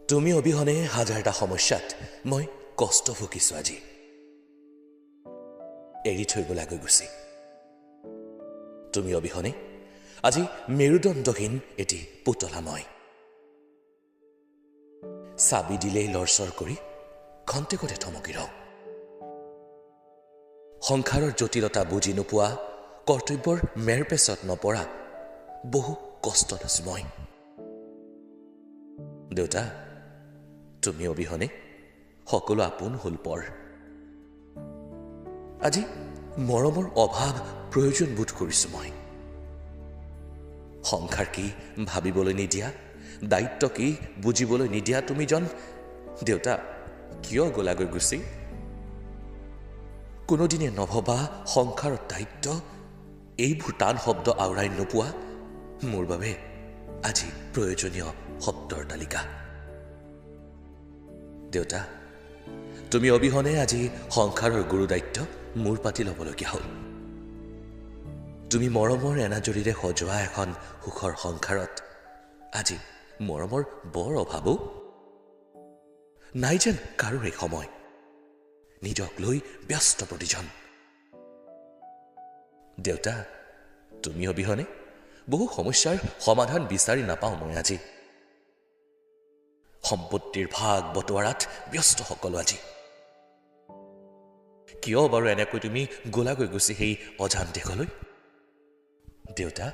তুমি অবিহনে হাজাৰটা সমস্যাত মই কষ্ট ভুগিছোঁ আজি। এৰি থৈ গ'লাগৈ গুচি। তুমি অবিহনে আজি মেৰুদণ্ডহীন এটি পুতলা মই। চাবি দিলেই লৰচৰ কৰি খন্তেকতে থমকি ৰওঁ। সংসাৰৰ জটিলতা বুজি নোপোৱা, কৰ্তব্যৰ মেৰপেচত নপৰা বহু কষ্টত আছো মই। দেউতা, তুমি অবিহনে সকলো আপোন হ'ল পৰ। আজি মৰমৰ অভাৱ প্ৰয়োজন বোধ কৰিছো মই। সংসাৰ কি ভাবিবলৈ নিদিয়া, দায়িত্ব কি বুজিবলৈ নিদিয়া তুমি জন দেউতা কিয় গ'লাগৈ গুচি? কোনোদিনে নভবা সংসাৰৰ দায়িত্ব, এইবোৰ টান শব্দ আওৰাই নোপোৱা মোৰ বাবে আজি প্ৰয়োজনীয় শব্দৰ তালিকা। দেউতা, তুমি অবিহনে আজি সংসাৰৰ গুৰু দায়িত্ব মূৰ পাতি ল'বলগীয়া হ'ল। তুমি মৰমৰ এনাজৰীৰে সজোৱা এখন সুখৰ সংসাৰত আজি মৰমৰ বৰ অভাৱো নাই যেন কাৰোৰে সময়। নিজক লৈ ব্যস্ত প্ৰতিজন। দেউতা, তুমি অবিহনে বহু সমস্যাৰ সমাধান বিচাৰি নাপাওঁ মই আজি। সম্পত্তিৰ ভাগ বটোৱাৰাত ব্যস্ত সকলো আজি। কিয় বাৰু এনেকৈ তুমি গ'লাগৈ গুচি সেই অজান দেশলৈ? দেউতা,